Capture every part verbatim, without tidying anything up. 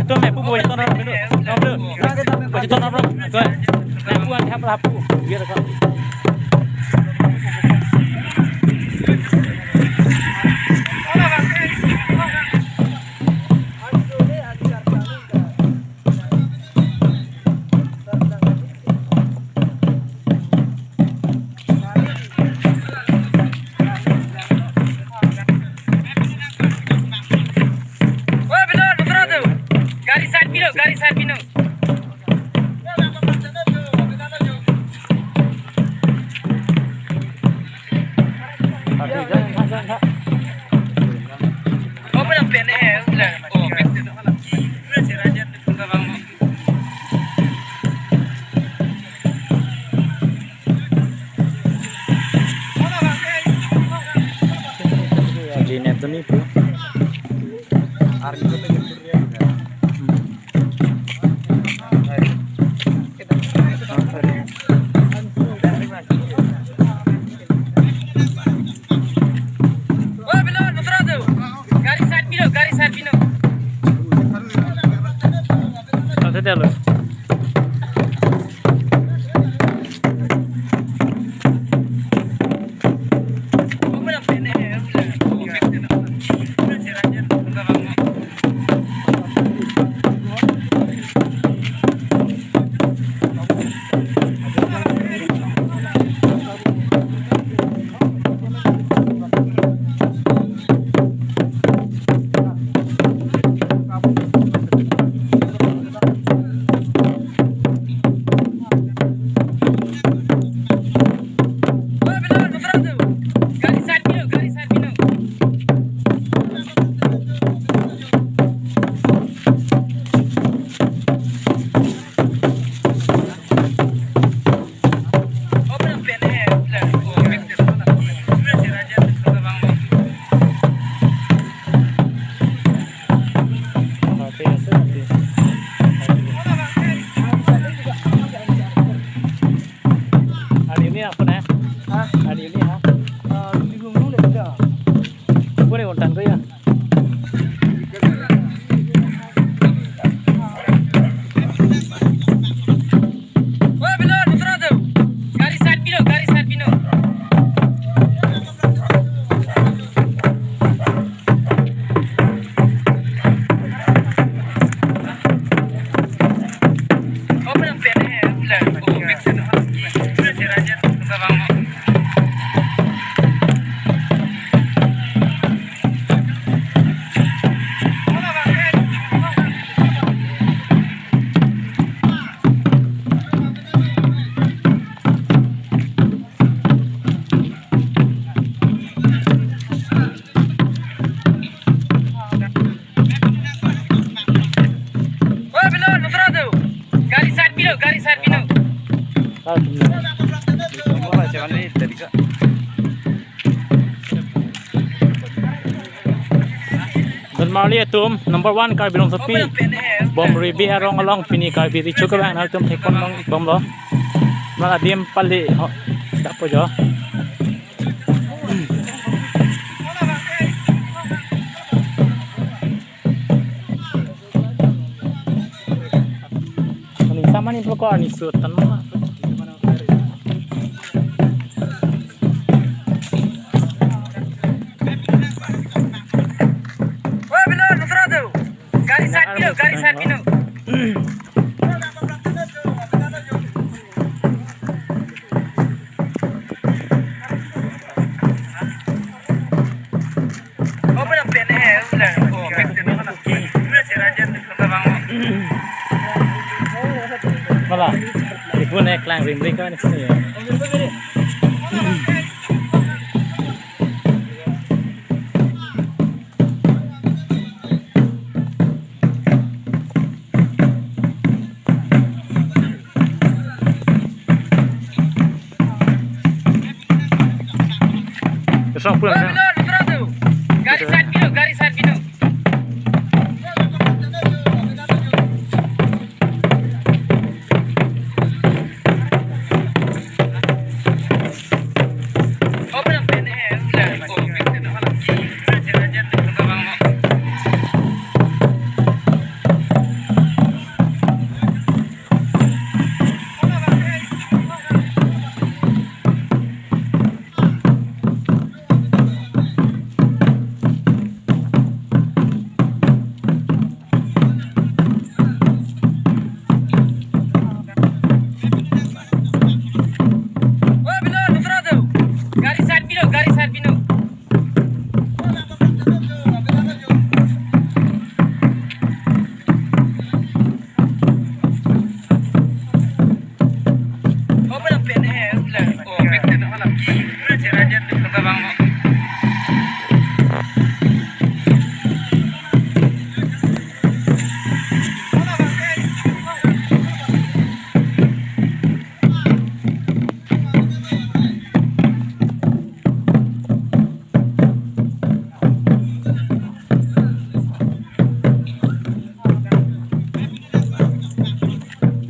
Ito me pu boy to na bro. Boy to na bro. Ito. Pu an hap hap. Biar ka. Gari side pilo, gari side pilo. Gari side pilo, gari side pilo. Hari ini apa nih? Hah? Hari ini ha? Eh, di gunung deh, udah. Apa nih konten ko ya? Gari side pilo, gari side pilo. Gari side pilo, gari side pilo. Don Marli atum, number one Karbi Longsopi, Bomribi arong along pini Karbi Riso Kevang nangtum thekpon longbomlo. Mal adim pali ho, dak po jo. Ani sama ni pelakor ni sutan ma. Wah, benar, betul tu. Gari side pilo, gari side pilo. Mala, ipu Mereka ni sini ya. Besok pulang ya. Gari side pilo, gari side pilo. Gari side pilo, gari side pilo.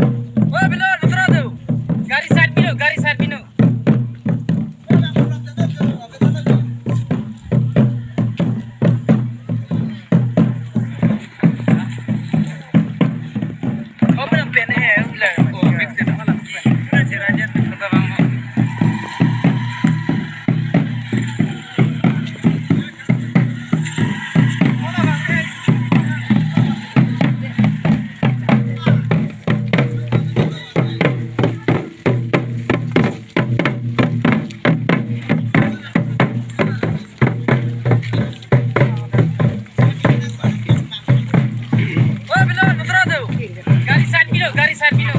Gari side pilo, gari side pilo. Gari side pilo, gari side pilo.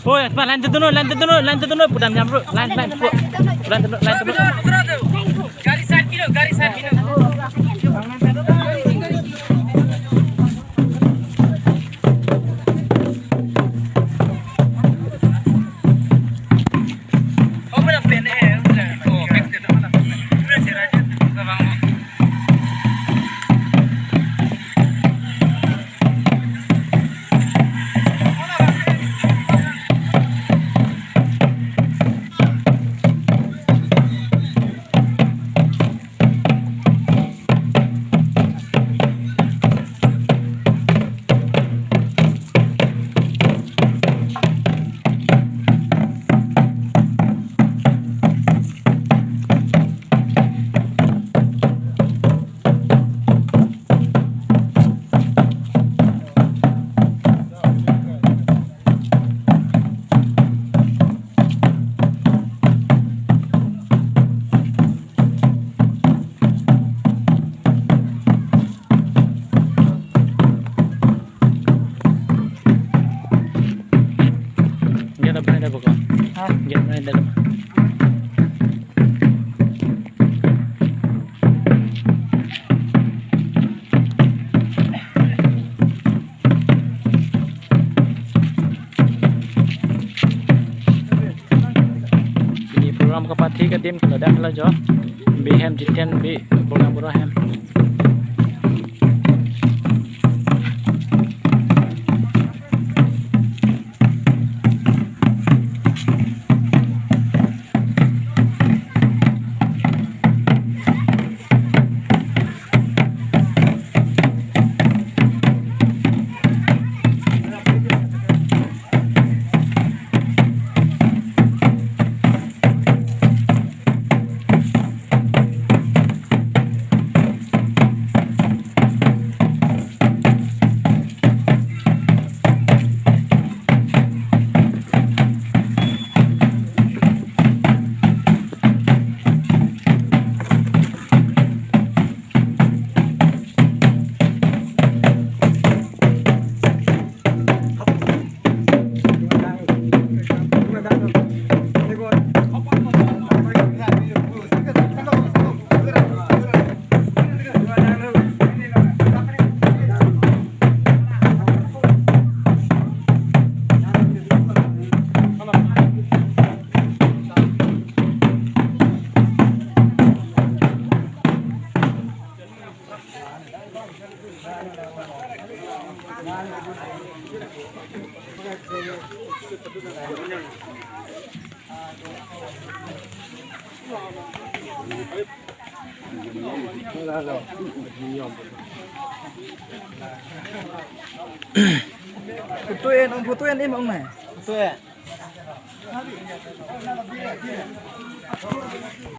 Oi, atma line tutuno, line tutuno, line tutuno, pudam nyamro, line, line, pu-, line tutuno, line tutuno. Gari side pilo, gari side pilo. Gate apni ada buka? Hah? Gate apni ada buka? Pini program kapathi kadim kalo dak kalo jo. Bi hem jiten bi program bura hem. Photo en, photo en, em ong nai. Photo en.